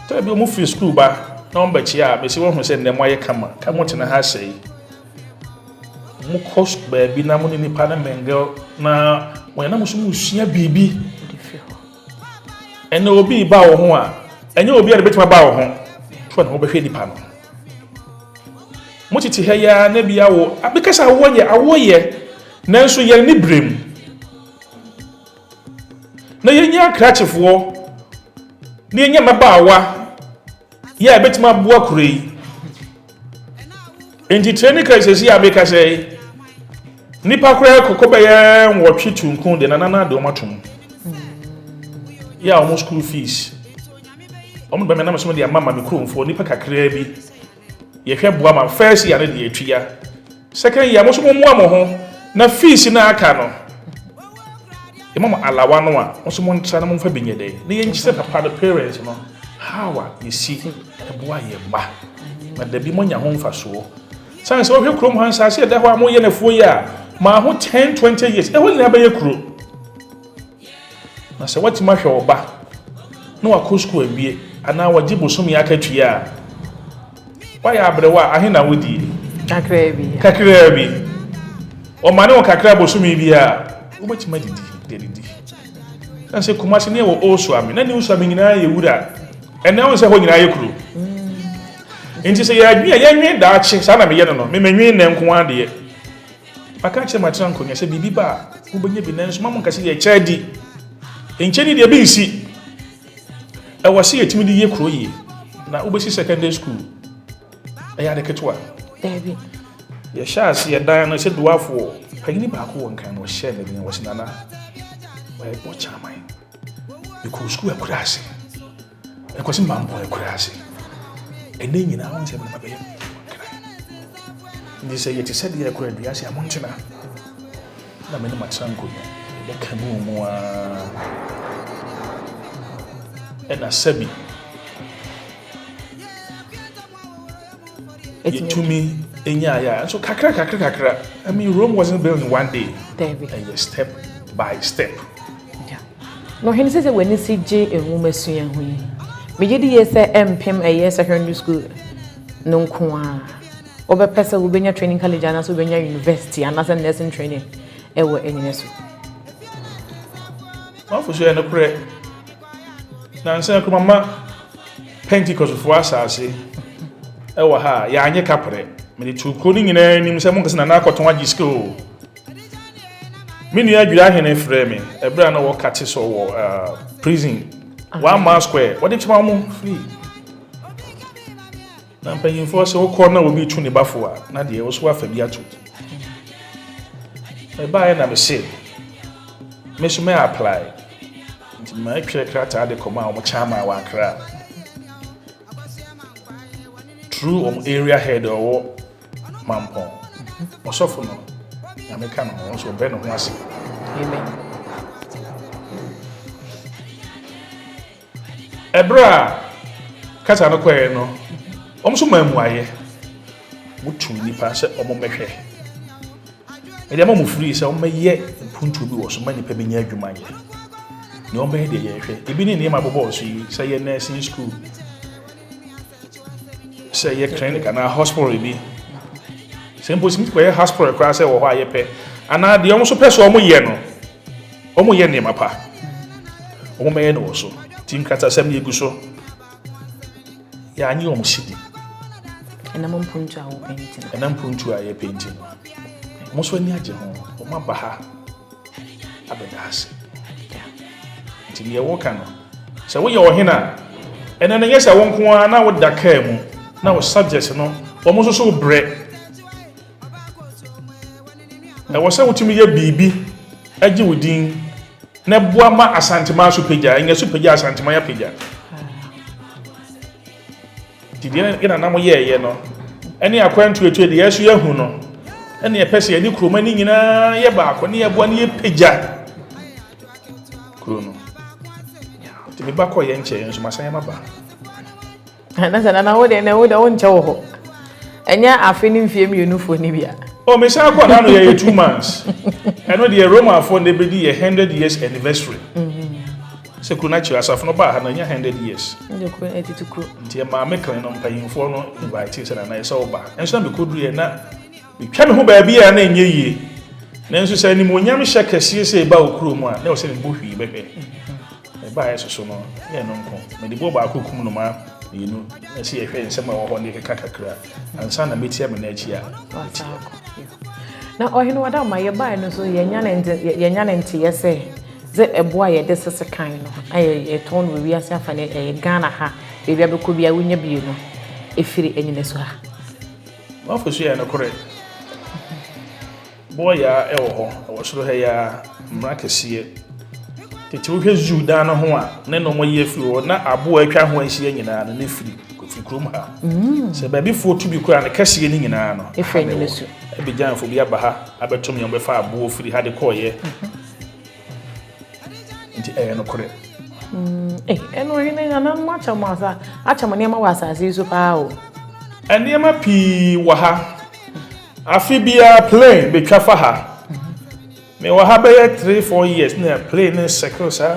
Tɛrɛ bi wɔn firi school ba na wɔn bɛkyia a mesi wɔn ho sɛ nnɛ mo ayɛ kama ka mo tena ha sɛɛ. Mo kɔ baabi na mo ne nipa no mingle na wɔn nam so mo sua biribi. Ɛnna obi ba wɔ ho a ɛnyɛ obi a de bɛtumi aba wɔ ho to na wɔbɛhwɛ nipa no. Mo tete ha yi ara na bi awo abekasa awoɔ yɛ awoɔ yɛ nanso yɛn ne brem. Na yɛnyɛ akrakyefoɔ na yɛnyɛ mmabaawa yɛ a ɛbɛtumi aboa kuro yi. Nti training crisis yi a meka sɛ yi, nipa koraa kɔkɔ bɛyɛ 8 tunkum de nana na de wɔn atom. Yɛ a wɔn school fees wɔn bɛmɛ nam so de ama ma me kuromfoɔ nipa kakraa bi. Yɛhwɛ boa ma first year no de yɛtua. Second year mo nso mo mmoa mo ho na fees na aka no. Yɛma mo alawa no a mo nso mo ntra na mo mfa bi nyɛ dɛ. Na yɛnkyerɛ papa no parents no how a yɛsi ɛboa yɛn mma. Na dabi mo anya ho mfasoɔ. Sane sɛ wohwɛ kurom ha nsaase ɛda hɔ a moyɛ nafuo yi a maa ho 10 20 years ɛhɔ nyinaa bɛyɛ kuro. Na sɛ woatumi ahwɛ wo ba na wakɔ sukuu awie anaa wagye bosome akatua a, woayɛ aberewa a, ahe na wodie? Kakraa bi. Kakraa bi. Ɔma ne wo kakra bosome bi a, wobɛtumi adidi de adidi. Na sɛ Kumasi ne ɛwɔ Osuame, na ne Osuame nyinaa yɛ wura. Ɛnɛ wo sɛ hɔ nyinaa yɛ kuro. Nti sɛ yɛadwen a yɛnwen daakye, saa na meyɛ no no, memenwen nnɛ nko ara deɛ. Maka akyerɛ matena nkonnwa sɛ biribi ba a, wobɛnya bi nanso ma mo nka sɛ yɛkyɛ adi. Nkyɛ ni deɛ bi nsi. Ɛwɔ sɛ yɛtumi de yɛ kuro yie. Na wobɛsi secondary school. Ɛyɛ ade ketewa. Daabi. Yɛhyɛ ase yɛdan no sɛ duafoɔ. Panyini baako wɔ Nkran na ɔhyɛɛ me den wɔ sɛ nana ɔyɛ bɔ kyaman. Mekɔɔ sukuu akura ase. Ɛkɔsi Mampɔn akuraase. Ɛnɛ nyinaa wɔn sɛ mma bɛyɛ nkran. Nti sɛ yɛte sɛ deɛ ɛkɔ adua ase a montena. Na me ne matena nkonnwa. Yɛbɛka mu mu ara. Ɛna sɛbi yɛtumi nyaeɛ a nso kakra kakra kakra. I mean Rome wasn't built in one day. Ɛyɛ step by step. Na ɔhene sɛ sɛ w'ani si gye nwomasua ho yi, megye di yie sɛ ɛmpem ɛyɛ secondary school no nko ara. Wobɛpɛ sɛ wobɛnya training college anaasɛ wobɛnya university anaasɛ nursing training ɛwɔ anyina so. Wafo so yɛ nokorɛ. Nansa kuro mama Pentecostfoɔ asase ɛwɔ ha a yɛanye kaprɛ. Mede too kuro no nyinaa anim sɛ monka sɛ Nana akɔtɔn agye sika o. Me nua Adwiri Ahene frɛ me ɛberɛ a na wɔka te sɛ wɔ prison 1 mile square wɔde kyema mo free. Na mpanyinfoɔ sɛ wokɔ na obi tu ne bafo a na deɛ wo so afa bi ato. Mebaeɛ na mese me so mɛ apply nti matwerɛ krataa de kɔma a wɔn kyɛn wɔ Accra through wɔn area head ɔwɔ Mampɔn. Ɔsɔfo no Nyame ka ne ho nso ɔbrɛ ne ho ase. Amen. Ɛberɛ a kasa no kɔɛ no wɔn nso maa mmuaeɛ. Wotu nnipa sɛ wɔn mmɛhwɛ. Ɛde ama wɔn firi sɛ wɔn mmɛyɛ mpuntuo bi wɔ so ma nnipa bi nya adwuma nyɛ. Nea wɔn bɛyɛ deɛ yɛhwɛ. Ebi ne nneɛma abobɔ so yi sɛ yɛ nursing school, sɛ yɛ clinic anaa hospital bi. Sɛ mpo sɛ kɔyɛ hospital koraa sɛ wɔ hɔ a yɛpɛ anaa deɛ wɔn nso pɛ sɛ wɔn yɛ no, wɔn yɛ nneɛma pa. Wɔn bɛyɛ no wɔ so. Ti nkratasɛm yɛ gu so. Yɛanye wɔn sidi. Ɛnam mpuntu a wopɛ nti no. Ɛnam mpuntu a yɛpɛ nti no. Wɔn nso ani agye ho. Wɔn aba ha abɛda ase. Nti deɛ wɔka no, sɛ woyɛ ɔhene a, ɛnɛ no nyɛ sɛ wo nko ara na woda kaa mu na wo subjects no, wɔn nso so brɛ. Ɛwɔ sɛ wotumi yɛ biribi gye wo din na ɛboa ma Asanteman so pagya. Ɛnyɛ so pagya Asanteman apagya. Nti deɛ yɛn nananom yɛɛyɛ no ɛne akwantuo atua deɛ yɛso yɛahu no ɛne yɛpɛ sɛ yɛne kuroma no nyinaa yɛ baako ne yɛboa ne yɛpagya kuro no. Nti meba kɔ yɛ nkyɛn nso masan maba. Na sɛ nana wo deɛ na wo deɛ wonkyɛ wɔ hɔ. Ɛnyɛ afe ne mfie mmienu foɔ no bi a. Oh, mesan kɔ na no yɛyɛ 2 months. Ɛno deɛ Romanfoɔ na ɛbɛdi yɛ 100 years anniversary. Sɛ kuro no akyerɛ asafo no baa ha no ɛnyɛ 100 years. Ɛnyɛ kuro ɛtete kuro. Nti ɛmaa me klan no mpanyinfoɔ no invite sɛ nana yɛ sɛ woba. Ɛnso na mekɔduru yɛ na metwa me ho baabi a na ɛnyɛ yie. Nanso sɛ animuonyam hyɛ kɛseɛ sɛ ɛba wo kuro mu a na ɛwɔ sɛ mebɔ hwii bɛhwɛ. Ɛbaeɛ soso no yɛ no nko. Mede boɔ baako kum noma mmienu na sɛ yɛhwɛ nsɛm a ɛwɔ hɔ ne keka kakra ansa na mɛtia me n'akyi a mɛtia. Na ɔhene wada ma yɛbaeɛ no nso yɛnya ne nteyɛ sɛ ɛboa a yɛde sese kan no ayɛ yɛtɔn no wɔ wiase afa ne ɛyɛ Ghana ha, baabi a bɛkɔ bi a wonya bie no ɛfiri anyina so ha. Wafo so yɛ nokorɛ. Bɔɔyaa ɛwɔ hɔ, ɛwɔ soro ha yi a mmara kɛseɛ. Tete wohwɛ zoo dan no ho a ne na wɔyɛ firi hɔ na aboa atwa ho ahyia nyinaa no ne firi firi kurom ha. Sɛ baabifoɔ tu bi koraa ne kɛseɛ no nyinaa no ɛfiri anyina so. Abidjanfoɔ bi aba ha abɛtom yɛn bɛfa aboɔ firi ha de kɔɔyɛ. Nti ɛyɛ nokorɛ. Ɛno ɔhene nananom akyɛ mo asa akyɛ mo nneɛma wɔ asase yi so paa o. Nneɛma pii wɔ ha. Afe biara plane betwa fa ha. Mewɔ ha bɛyɛ 3, 4 years na plane ne circle saa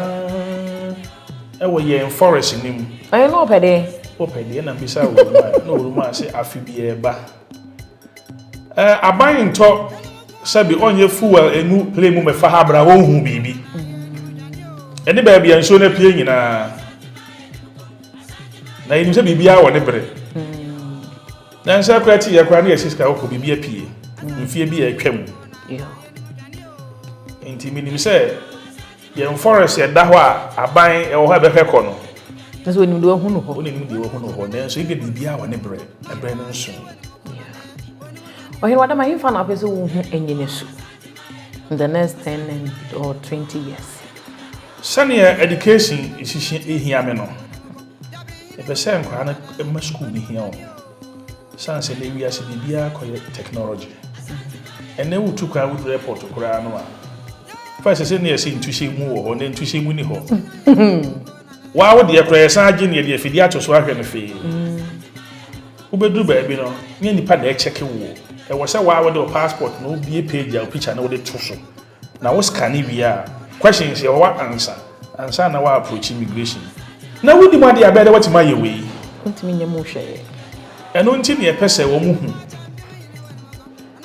ɛwɔ yɛn forest no mu. Ɛyɛ no ɔpɛ deɛ. Wɔpɛ deɛ na mbisa owuruma na owuruma sɛ afe biara ba. Ɛɛ aban ntɔ sɛbi ɔnyɛ fuel enu plane mu mɛfa ha abira wɔnhu biribi. Ɛne baabi a nsuo no apue nyinaa. Na yɛnim sɛ biribiara wɔ ne bere. Na nsa kora ti yɛ kora ne yɛsi sika kɔkɔ biribi apue. Mfie bi a atwa mu. Nti menim sɛ yɛn forest ɛda hɔ a aban ɛwɔ hɔ a ɛbɛhwɛ kɔ no. Na sɛ onim deɛ wahu no hɔ. Onim deɛ wahu no hɔ nanso ebi biribiara wɔ ne bere ɛbere no nso. Ɔhene wadama hemfa na apɛ sɛ wohu anyina so in the next 10 and or 20 years? Sɛnea education esisi ehia me no, ɛpɛ sɛ nkwadaa no ma school no hia wɔn. San sɛ na ewiase biribiara kɔyɛ technology. Ɛnɛ wotu kwan woduru airport koraa no a, first sɛ ne yɛsɛ ntuhyɛ mu wɔ hɔ na ntuhyɛ mu ni hɔ. Waa wo deɛ koraa yɛsan agye ne yɛde afidie ato so ahwɛ no fee. Wobɛduru baabi no, nyɛ nipa na ɛkyɛke wo. Ɛwɔ sɛ waa wode wo passport na wobie page a wo picture na wode to so. Na wo scan wie a, questions yɛ wɔ ansa ansa na wa approach immigration. Na wodi mu adeɛ abɛɛ dɛ watumi ayɛ wei. Wontumi nyɛ mu hwɛɛ. Ɛno nti ne yɛpɛ sɛ wɔn hu.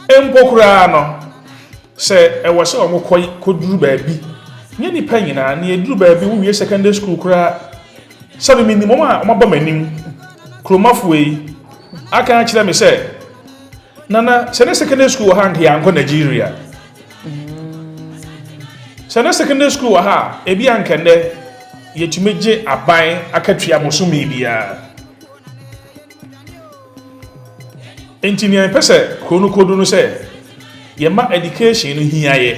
Mpo koraa no, sɛ ɛwɔ sɛ wɔn kɔ kɔduru baabi, nyɛ nipa nyinaa ne yɛduru baabi wowie secondary school koraa, sɛbi menim wɔn a wɔabɔ m'anim kuromafoɔ yi aka akyerɛ me sɛ nana sɛ ne secondary school wɔ ha nka yɛankɔ Nigeria. Sɛ ne secondary school wɔ ha a ebi anka nnɛ yɛtumi gye aban akatua bosome biara. Nti nea yɛpɛ sɛ kuro no kɔdu no sɛ yɛma education no hia yɛ.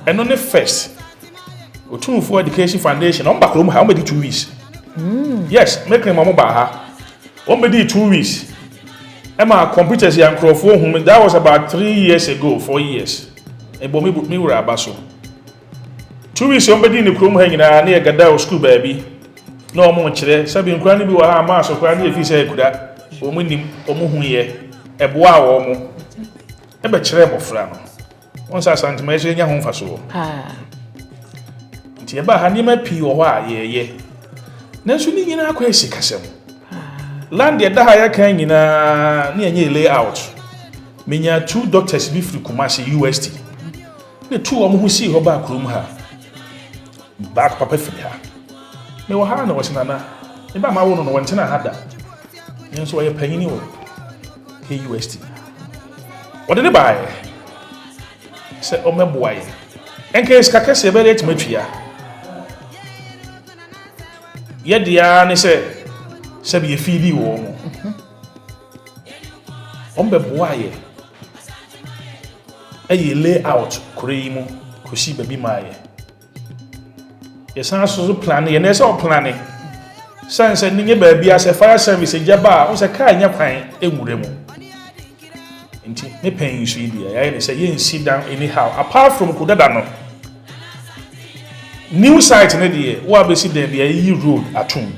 Ɛno ne first. Otumfoɔ Education Foundation ɔmo ba kurom ha, ɔmo bɛdi 2 weeks. Yes, mɛkiri ma ɔmo ba ha. Ɔmo bɛdi 2 weeks. Ɛma computers yɛ nkurɔfoɔ hu. That was about 3 years ago, 4 years. Ɛbɔ mi wura aba so. 2 weeks ɔmo bɛdi ne kurom ha nyinaa ne yɛ gada wɔ school baabi. Na ɔmo nkyerɛ sɛbi nkura no bi wɔ ha a maaso koraa ne yɛ fi sɛ ekura. Wɔn nim wɔn hu yɛ ɛboa wɔn ɛbɛkyerɛ mmɔfra no. Wɔn sɛ Asantema yɛ so yɛnya ho mfasoɔ. Nti ɛbaa ha nneɛma pii wɔ hɔ a yɛyɛ. Nanso ne nyinaa kɔ esi kasɛm. Land yɛda ha yɛka nyinaa ne yɛnyɛ layout. Menya two doctors bi firi Kumasi UST. Ne tu wɔn ho sii hɔ baa kurom ha. Baako papa firi ha. Mewɔ ha na wɔsi nana. Me ba ma wo no no wɔntena ha da. Nanso ɔyɛ panyini wɔ. KUST. Wɔde ne baeɛ sɛ ɔmmɛboa yɛn. Ɛnka yɛ sika kɛseɛ bɛyɛ dɛ atumi atua. Yɛ deɛ ara ne sɛ sɛbi yɛfiidii wɔn mo. Wɔn bɛboa yɛ ɛyɛ layout kuro yi mu kɔsi baabi maa yɛ. Yɛsan so so plane yɛ na ɛsɛ ɔplane. Sɛn sɛ ne nyɛ baabi a sɛ fire service gya ba a, wo sɛ kaa nyɛ kwan nwura mu. Nti me pɛn nso yi deɛ yɛayɛ ne sɛ yɛnsi dan anyhow apart from kodada no. New site ne deɛ wo a bɛsi dan bi a yɛyi road atom.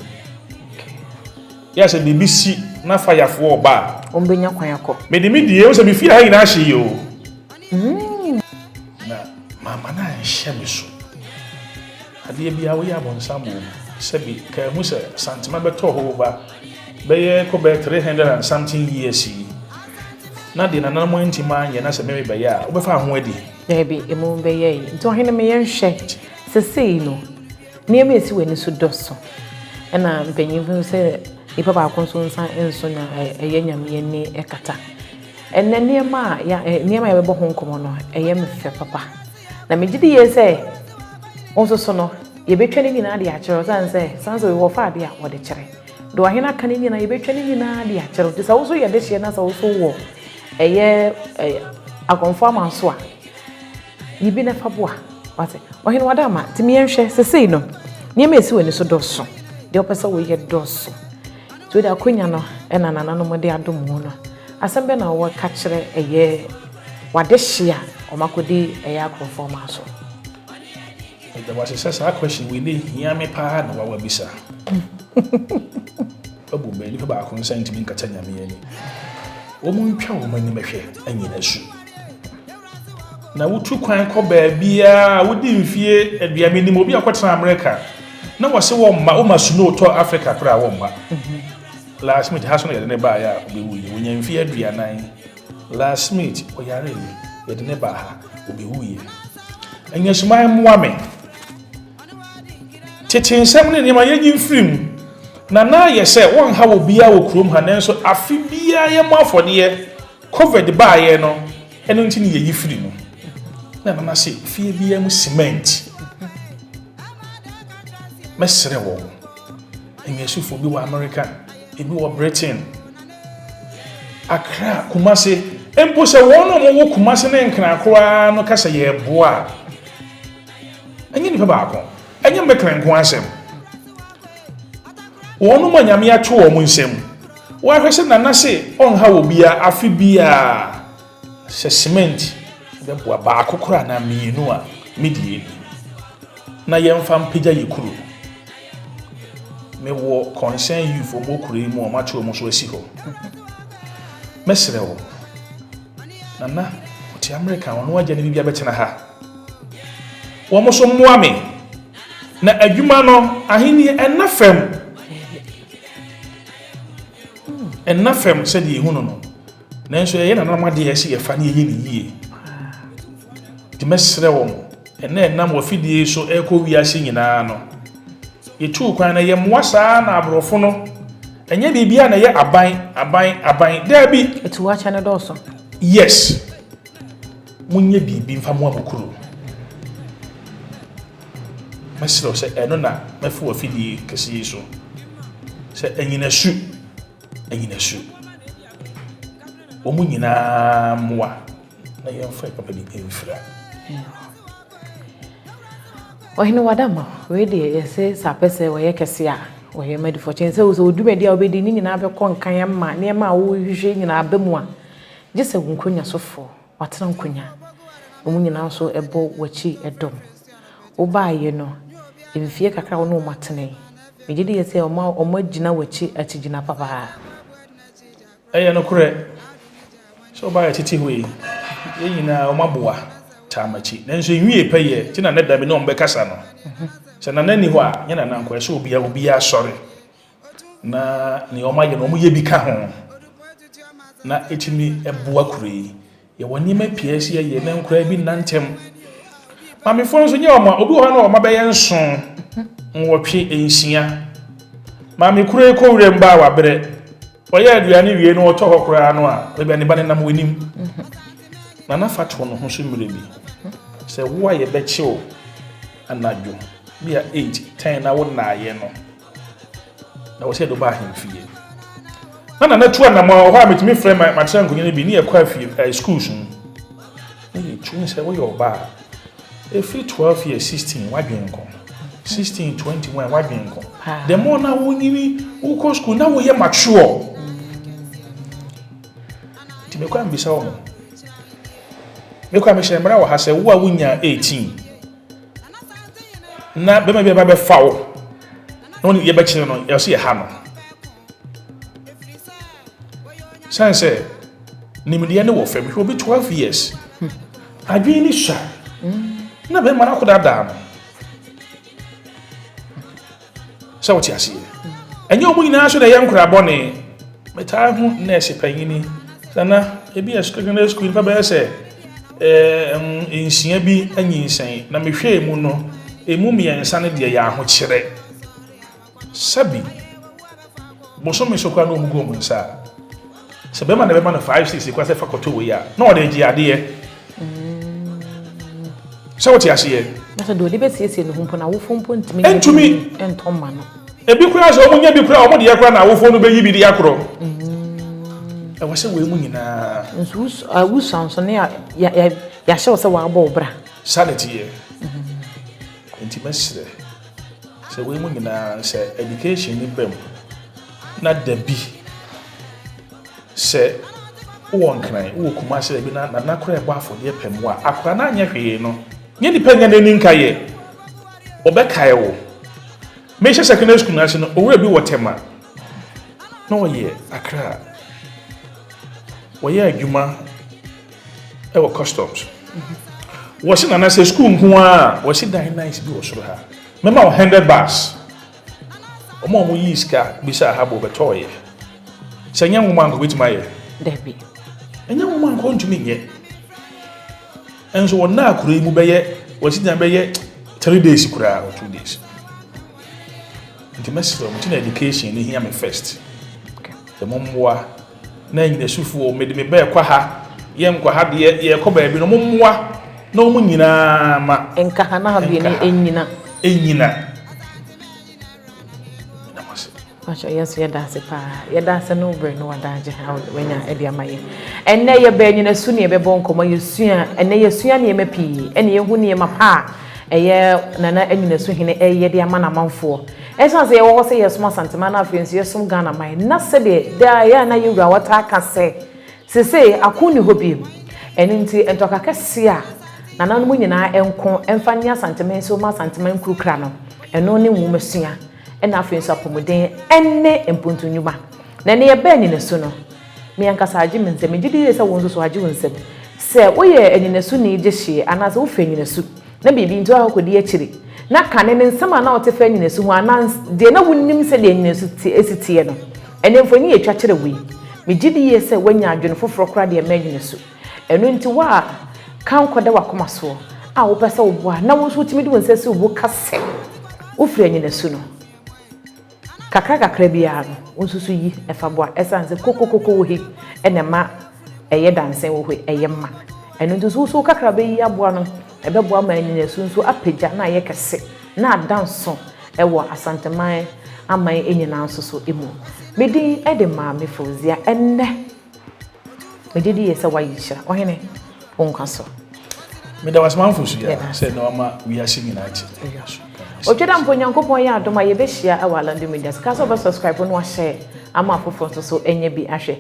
Yɛ sɛ biribi si na firefoɔ ɔba a. Wɔn bɛnya kwan akɔ. Mede me die wo sɛ me fie ha nyinaa hye yi o. Na mama no anhyɛ me so. Adeɛ biara woyɛ abɔnsam wɔ mu. Sɛbi ka ehu sɛ Santema bɛtɔ hɔ over bɛyɛ kɔ bɛyɛ 300 and something years yi. Na deɛ nananom antimi anyɛ na sɛ meme bɛyɛ a wobɛfa ho adi. Daabi, emu bɛyɛ yi. Nti ɔhene me yɛnhwɛ. Sesei no, nneɛma a esi w'ani so dɔso. Ɛna mpanyinfo sɛ nipa baako nso nsa nso na ɛyɛ Nyame ani ɛkata. Ɛnɛ nneɛma a ya nneɛma a yɛbɛbɔ ho nkɔmmɔ no, ɛyɛ me fɛ papa. Na megye di yie sɛ wo nso so no, yɛbɛtwa ne nyinaa de akyerɛ wo sane sɛ san sɛ wɔfa ade a wɔde kyerɛ. De ɔhene aka ne nyinaa, yɛbɛtwa ne nyinaa de akyerɛ wo. Nti sɛ wo nso yɛ dehyeɛ na sɛ wo nso wɔ ɛyɛ akɔmfo ama nso a, yibi na fa boa. Wate? Ɔhene wada ama. Nti yɛnhwɛ sesei no, nneɛma a esi w'ani so dɔso. Deɛ wopɛ sɛ woyɛ dɔso. Nti wode akonnwa no ɛna nananom de adom wo no. Asɛm bɛ na wɔka kyerɛ ɛyɛ wadehye a wɔn akɔdi ɛyɛ akorɔmfoɔ ɔman so. Meda wo ase sɛ saa question wei ne hia me paa na wawa bisa. Abu bɛn nipa baako nsa ntumi nkata Nyame ani. Wɔn ntwa wɔn anim hwɛ anyina su. Na wotu kwan kɔ baabiara wodi mfie aduame nim obi akɔtena Amerika na wɔse wɔn mma wɔma snow tɔ Africa koraa wɔn mma. Last minute ha so na yɛde ne baeɛ a ɔbɛwuiɛ. Wɔnya mfie 40. Last minute ɔyareeɛ yɛde ne baa ha ɔbɛwuiɛ. Anyasuman mmoa me. Tete nsɛm ne nneɛma yɛnyi mfiri mu. Na na ayɛ sɛ wɔnha wɔ biara wɔ kurom ha nanso afe biara yɛmmɔ afɔdeɛ. Covid baeɛ no ɛno nti ne yɛyi firi mu. Na nana se fie biara mu cement. Mɛsrɛ wɔn. Anyasufoɔ bi wɔ America, ebi wɔ Britain, Accra, Kumasi. Mpo sɛ wɔn a wɔwɔ Kumasi ne Nkran koraa no ka sɛ yɛreboa a, ɛnyɛ nipa baako, ɛnyɛ mmɛkra nko asɛm. Wɔn a Nyame ato wɔn nsam. Wɔahwɛ sɛ nana se ɔnha wɔ biara afe biara sɛ cement bɛboa baako koraa na mmienu a medie ni. Na yɛmfa mpagya yɛ kuro. Mewɔ concern youth wɔn kuro yi mu a wɔate wɔn so asi hɔ. Mɛsrɛ wo, nana ɔte Amerika ɔno agya ne biribi abɛtena ha. Wɔn nso mmoa me. Na adwuma no ahenni ɛnna fam. Ɛnna fam sɛdeɛ ehu no no. Nanso ɛyɛ nananom adeɛ ɛsɛ yɛfa ne yɛyɛ ne yie. Nti mɛsrɛ wɔn ɛnna ɛnam wɔ afidie so ɛrekɔ wiase nyinaa no. Yɛtuu kwan na yɛmmoa saa na aborɔfo no ɛnyɛ biribiara na ɛyɛ aban aban aban daabi. Etu akyɛ ne dɔɔso. Yes. Monyɛ biribi mfa mmoa mo kuro. Mɛsrɛ wo sɛ ɛno na mɛfa wɔ afidie kɛseɛ yi so sɛ anyinasu anyinasu wɔn nyinaa mmoa na yɛmfa papa bi mfira. Ɔhene wadama wei deɛ yɛsɛ sɛ apɛ sɛ wɔyɛ kɛse a wɔyɛ madifoɔ kyɛn sɛ sɛ odwumadi a wobɛdi ne nyinaa bɛkɔ nkan ama nneɛma a wohwehwɛ nyinaa bɛ mu a gye sɛ wo nkonya sofoɔ watena nkonya wɔn nyinaa nso ɛbɔ w'akyi ɛdɔm wobaayɛ no mfie kakra wo ne wɔn atena yi megye di yɛ sɛ wɔn agyina w'akyi akyigyina papaa. Ɛyɛ nokorɛ sɛ ɔbaayɛ tete hɔ yi yɛn nyinaa wɔn aboa taa m'akyi nanso nwie pɛ yɛ ti na ne da bi ne wɔn bɛkasa no sɛ nana ni hɔ a nyɛ nana nkɔ ɛsɛ obiara obiara sɔre na nea wɔn ayɛ no wɔn yɛ bi ka ho na etumi ɛboa kuro yi. Yɛwɔ nneɛma pii a ɛsɛ yɛyɛ na nkoraa bi nna ntɛm. Maamefoɔ nso nyɛ wɔn a obi wɔ hɔ na wɔn abɛyɛ 7, 8, 6. Maame kuro yi kɔ wuram baa wabrɛ. Ɔyɛ aduane wie no ɔtɔ hɔ koraa no a, baabi a ne ba no nam w'anim. Nana fa to ne ho so mmerɛ bi sɛ wo a yɛbɛkye wo anadwo bi a 8, 10 na wo nnaeɛ no, na wɔ sɛ yɛde wo ba ahemfie. Na Nana tu anamɔ wɔ hɔ a metumi frɛ ma matena nkonnwa no bi ne yɛkɔ afie eh, schools mu. Na yɛtu ne sɛ woyɛ ɔbaa a, Ɛfiri 12 years 16 wadwen nko 16 21 wadwen nko the more na wonyini wokɔ school na woyɛ mature nti mekɔ a mbisa wɔn mekɔ a mehyɛ mmara wɔ ha sɛ wo a wonya 18 na bɛma bi a bɛfa wo na wɔne yɛbɛkyerɛ no yɛsɛ yɛ ha no sane sɛ nimdeɛ ne wɔ fam hwɛ obi 12 years Adwene no sua na bɛrima no akɔdaadaa no. Sɛ wote aseɛ. Ɛnyɛ wɔn nyinaa so na ɛyɛ nkora bɔne. Metaa ho nɛɛse panyini sɛ na ebi yɛ secondary school nipa bɛyɛ sɛ ɛɛ nsia bi anyinsɛn na mehwɛɛ mu no emu mmiɛnsa no deɛ yɛ ahokyerɛ. Sɛbi, bosome so koraa na wɔn gu wɔn nsa a, sɛ bɛrima na bɛma no 5 6 koraa sɛ fa kɔtɔ wei a, na ɔde gye adeɛ. Sɛ wote aseɛ? Na sɛ deɛ ɔde bɛsiesie ne ho mpo no, awofoɔ mpo ntumi nyɛ bi ntɔ mma no. Ebi koraa sɛ wɔn nya bi koraa, wɔn deɛ koraa na awofoɔ no bɛyi bi de akorɔ. Ɛwɔ sɛ wei mu nyinaa. Nso wusua nso ne yɛahyɛ wo sɛ wɔabɔ wo bra. Saa na ɛteɛ. Nti mɛsrɛ. Sɛ wei mu nyinaa sɛ education ni ba mu na dabi sɛ wowɔ Nkran, wowɔ Kumasi baabi na nana koraa ɛbɔ afɔdeɛ pɛ mmoa a, akwadaa no anyɛ hwee no, nyɛ nipa nya n'ani nka yɛ, ɔbɛkae wo. Mehyɛ secondary school no ase no, owura bi wɔ Tema na ɔyɛ Accra. Wɔyɛ adwuma wɔ customs. Wɔsi nana sɛ school nko ara a, wɔsi dan nice bi wɔ soro ha. Mɛma wo 100 bars. Wɔn a wɔyii sika bisa ha bo bɛtɔɔyɛ. Sɛ nyɛ nwoma nka obetumi ayɛ. Dabi. Ɛnyɛ nwoma nka ɔntumi nyɛ. Nso wɔn na akuro yi mu bɛyɛ wɔsi dan bɛyɛ 3 days koraa or 2 days. Nti mɛsrɛ wɔn ti na education ni hia me first. Sɛ mo mmoa na anyinasufoɔ mede me bɛɛ kɔ ha yɛ nkɔ ha deɛ yɛkɔ baabi no mo mmoa na wɔn nyinaa ma. Nka ha na ha deɛ ne ɛnyina. Ɛnyina. Pastor, yɛn nso yɛda ase paa. Yɛda ase ne wo berɛ ne w'adagye a wanya de ama yɛn. Ɛnnɛ yɛbaa Anyinasu ne yɛbɛbɔ nkɔmmɔ, yɛsua, ɛnnɛ yɛsua nneɛma pii, ɛne yɛhu nneɛma pa a ɛyɛ Nana Anyinasu Hene ɛyɛ de ama n'amanfoɔ. Ɛsiane sɛ yɛwɔ hɔ sɛ yɛsom Asanteman na afei nso yɛsom Ghana man, na sɛdeɛ daa ɛyɛ a na yɛn wura ɔtaa ka sɛ, Seesei ako nni hɔ bio. Ɛno nti ntɔkwa kɛseɛ a nananom nyinaa nko mfa nyɛ Asanteman nso ma Asanteman nkurukura no, ɛno ne nwomasua. ɛna afei nso apɔmuden ne mpontu nnwuma. Na ɛnɛ yɛba anyinasu no, me ankasa agye me nsam. Megye di yie sɛ wo nso so agye wo nsam. Sɛ woyɛ anyinasuni gyehyeɛ anaasɛ wofiri anyinasu na biribi nti woakɔdi akyiri na kane no nsɛm a na wote fa anyinasu ho anaa deɛ na wonim sɛdeɛ anyinasu te si teɛ no, ɛnɛ mfonin yɛtwa kyerɛ wo yi, megye di yie sɛ woanya adwene foforɔ koraa de ama anyinasu. Ɛno nti wo a kan kɔda w'akoma soɔ a wopɛ sɛ woboa na wo nso wotumi de wo nsa si wo bo ka sɛ wofiri anyinasu no, kakra kakra biara no wo nso so yi fa boa ɛsiane sɛ kokokoko wɔ he na ɛma ɛyɛ dansɛn wɔ hɔ ɛyɛ ma. Ɛno nti so wo nso wo kakra bɛyi aboa no ɛbɛboa ma anyinasu nso apagya na ayɛ kɛse na ada nso wɔ Asanteman aman nyinaa nso so mu. Me din de Maame Fauzia ɛnnɛ. Megye di yie sɛ woayɛ nhyira. Ɔhene, wo nkwa so. Meda wo ase manfo so ya sɛ na wama wiase nyinaa te. Otwa da mpo Nyankopɔn yɛ adom a yɛbɛhyia wɔ Alandu Media so. Ka sɛ wobɛ subscribe na wahyɛ ama afoforɔ nso so anya bi ahwɛ.